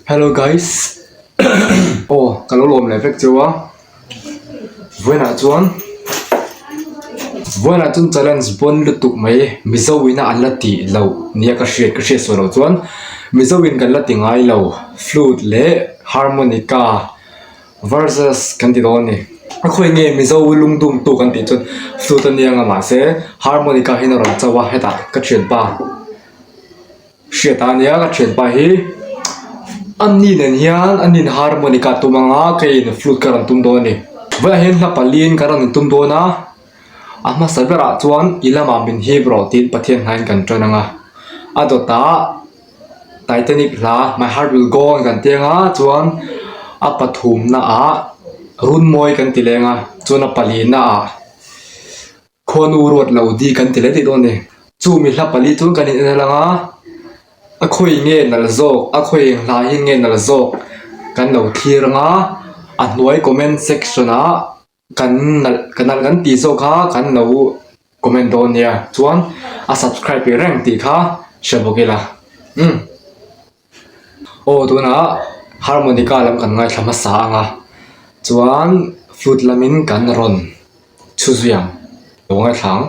Hello guys aw ka lo lawm leh vek cheu a vawiinah chuan vawiinah chuan challenge bawn lutuk mai mizo ina an la tih loh nia ka hriat ka hriat sual loh chuan mizo in kan la ti ngai lo flute leh harmonica Versus kan ti dawn a ni. A khawi nge Mizo lungdum tu kan tih chuan flute a nia nga mahse harmonica hian a rawn cho a hetah ka thianpa hriat a nia ka thianpa hi a ni nen hian a nin harmonica tum anga keiin flute ka rawn tum dawn a ni. Vawiah hian hla paliin ka rawn intum dawn a, a hmasa berah chuan i lamah min hip rawh tiin Pathian hlain kan tan ang a, a dawtah. Titanic hla My heart will go on kan ti anga chuan a pathumna ah runmawi kan ti leng a chuan a palina ah khuanu ruat lo di kan ti leh daih dawn a ni. Chumi hla pali chuan kan in en a lang a a khawi nge nalh zawk a khawi eng hla hi nge nalh zawk kan lo thlir anga a hnuai comment section ah. Kan nalh ka nalh kan tih zawk kha kan lo comment dawn nia chuan a subscribe ve reng tih kha hre bawk ila umm aw tunah harmonica lam kan ngaithla hmasa ang a chuan flute lamin kan rawn chhu zui ang lo ngaithla ang.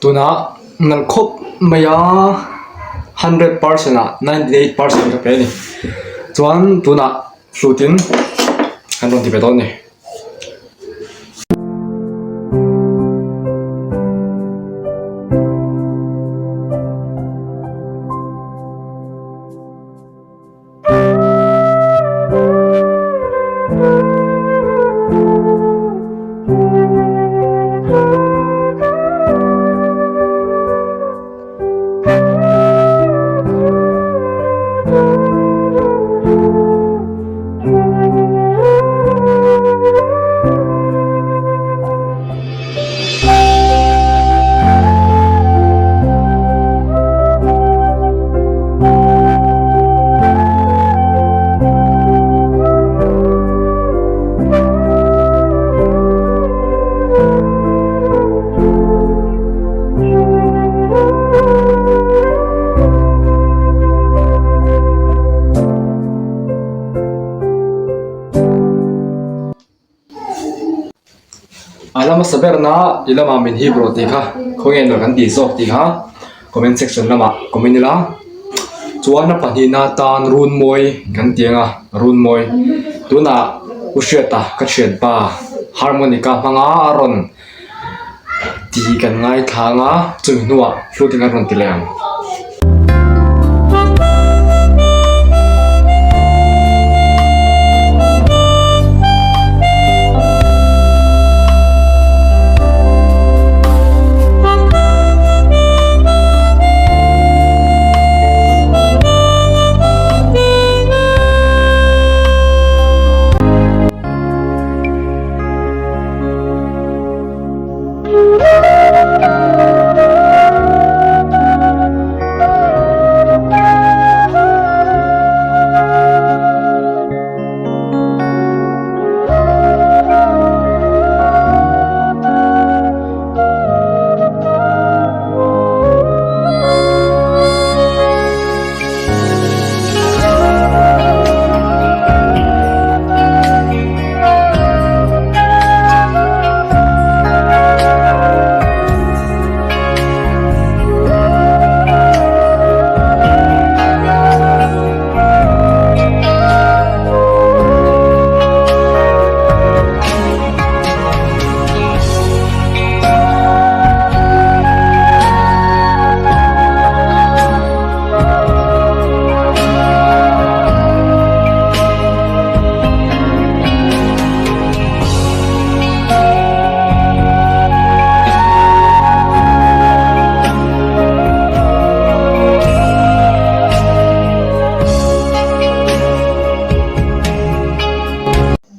Tunah nalh khawp mai a 100% ah 98% ka pe a ni chuan tunah flute in kan rawn ti ve dawn a ni. A la hmasa berna i lamah min hip rawh tih kha khawnge nawr kan tih zawk tih kha comment section lamah comment ila chuan a pahnihna tan runmawi kan ti ang a runmawi tunah u hriata ka thianpa harmonica hmanga a rawn tih kan ngaithla ang a chumi hnuah flute in an rawn ti leh ang.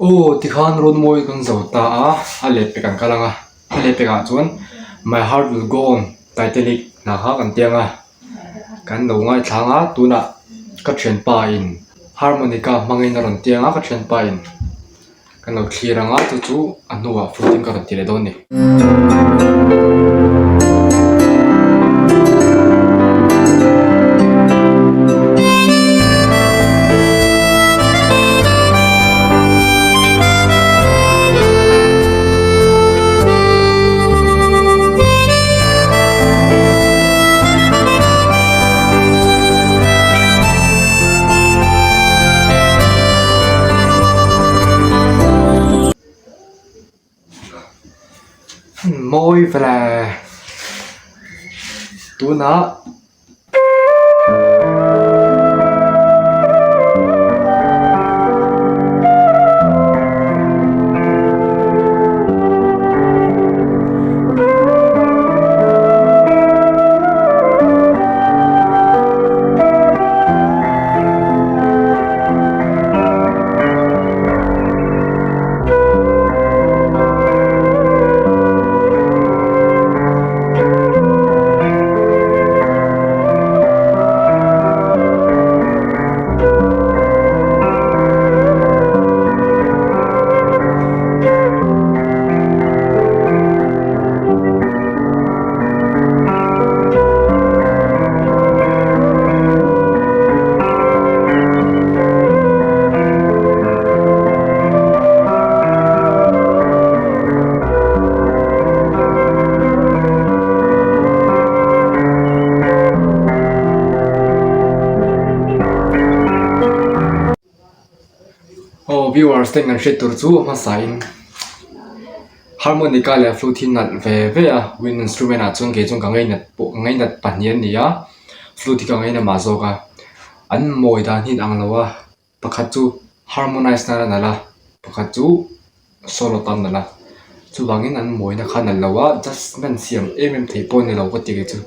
Aw tikhan rawn mawi kan zo ta a, a lehpek an kal ang a, a lehpek ah chuan my heart will go on titanic hna kha kan tiang a, kan lo ngaithla ang a tunah ka thianpa in harmonica hmangin a rawn tiang a ka thianpa in. Kan lo thlir ang a chu chu a hnuah flute in ka rawn ti leh dawn a ni. Mawi vela tunah. Aw viewers te kan hriat tur chu a hmasa in harmonica leh flute hi nalh ve ve a wind instrument ah chuan kei chuan ka ngainat pawh ka ngainat pahnih an ni a flute hi ka ngaina mah zawk a an mawi dan hi a inang lo a. Pakhat chu harmonize nan a nalh a, pakhat chu solo tan a nalh a, chuvangin an mawina kha a nalh lo a just an siam em em thei pawh a ni lo ka ti kei chu.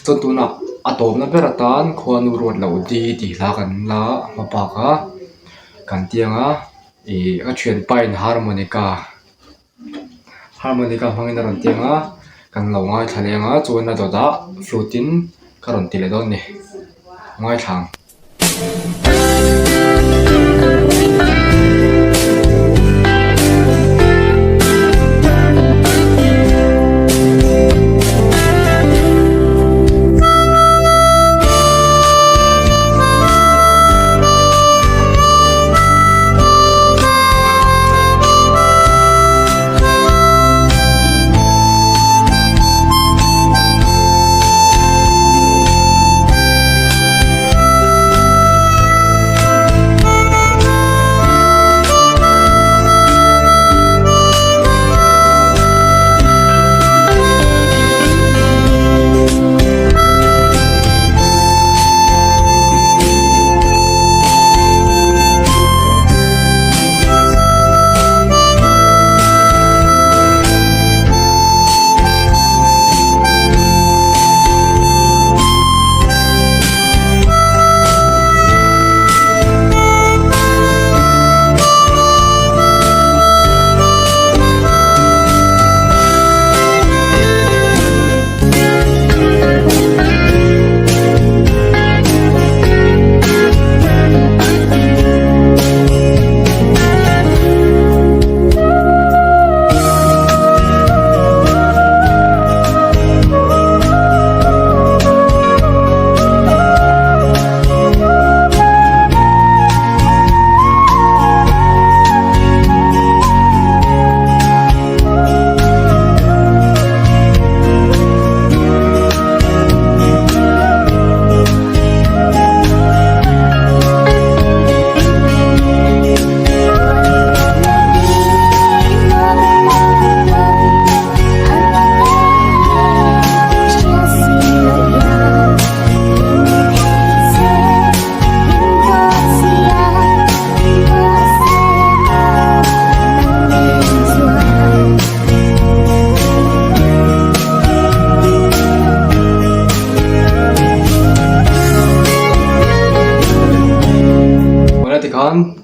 Chuan tunah a tawpna ber atan khuanu ruat loh di tih hla kan la hma bak a, kan ti ang a ih ka thianpa in harmonica. Harmonica hmangin a rawn ti ang a kan lo ngaithla leh ang a chuan a dawtah flute in ka rawn ti leh dawn a ni ngaithla ang.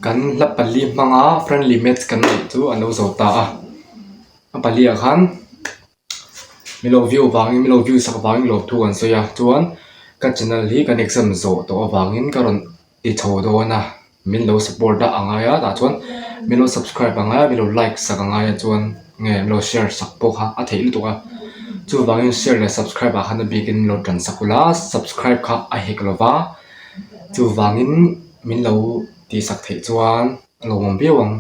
Kan hla pali hmanga friendly match kan neih chu an lo zo ta a, a paliah khan min lo view vangin min lo view sak vangin lawmthu kan sawi a chuan ka channel hi kan exam zawh tawh avangin ka rawn ti chho dawn a min lo support a angai a tah chuan min lo subscribe angai a min lo like sak angai a chuan nge min lo share sak pawh kha a theih lutuk a chuvangin share leh subscribe ah khan a bikin min lo tan sak ula subscribe kha a hek lova chuvangin min lo tih sak theih chuan a lawmawm viau ang.